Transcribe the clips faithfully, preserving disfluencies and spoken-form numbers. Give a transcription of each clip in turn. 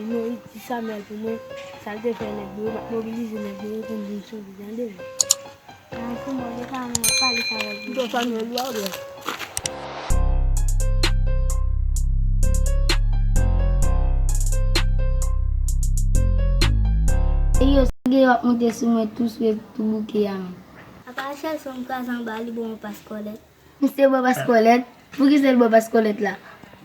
Noris di Samuel pou mwen, sa l te fè nèg yo, m ap mobilize nèg yo, yo konn vin sou li, tande. Nan sou mwen, yo pa mwen pale sa avèk li. Yo Samuel, yo avè. E yo, sa gen w ap monte sou mwen tou swe tou bouke a menm. Apa chèz fanm kraze anba li bon yon pas kòlèt. Misye bò pas kòlèt. Poukisa l bò pas kòlèt la?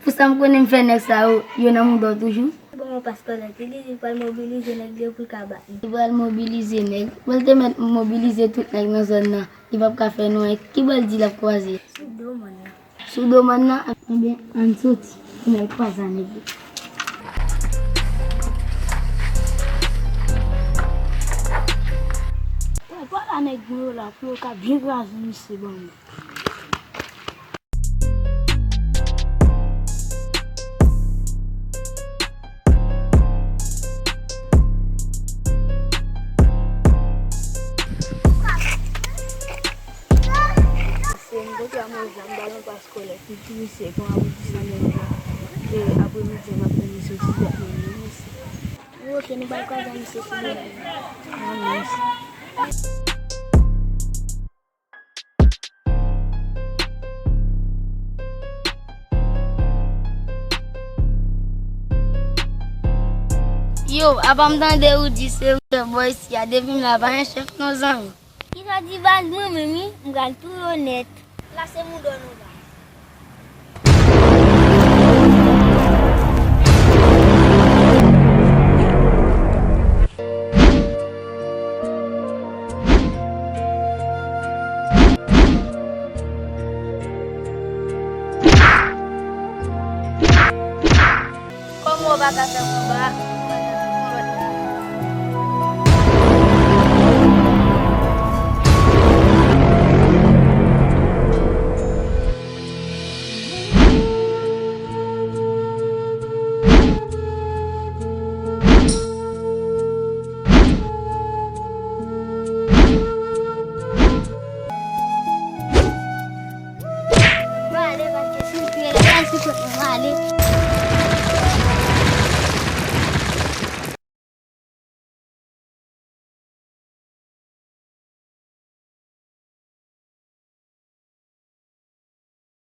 Pou sa m konnen m fè nèg sa yo, yo nan mouda w toujou. Bon, yon pas kòlèt, li di li pral mobilize nèg li yo pou l ka bat nou. Li pral mobilize nèg. Bon, l te mèt mobilize tout nèg nan zòn nan. Li p ap ka fè nou anyen. Ki bò l di l ap kwaze? Sou do mòn nan. Sou do mòn nan? Ebyen, ann soti. Pou n al kwaze a nèg yo. Wè, pa la nèg mwen yo la, pou yo ka byen kraze misye ban mwen. Se m te fè mwen zam, balon pa skolè, pou ti misye, kon apre ti sa menm jan. E apre midi, m ap tann misye, ti dwat mwen, mwen misye. Oke, nou pral kwaze a misye sou mwen. Mwen misye. Yo, apa m tande ou di se ou chèf bò isi a, depi m la pa gen chèf non zanmi. Kisa w di baz mwen menm wi, m pral touye w nèt. La se mouda w nou ba. Kòman w pa ka fè konba? Mwen ale paske si m kriye la, si kote mwen ale.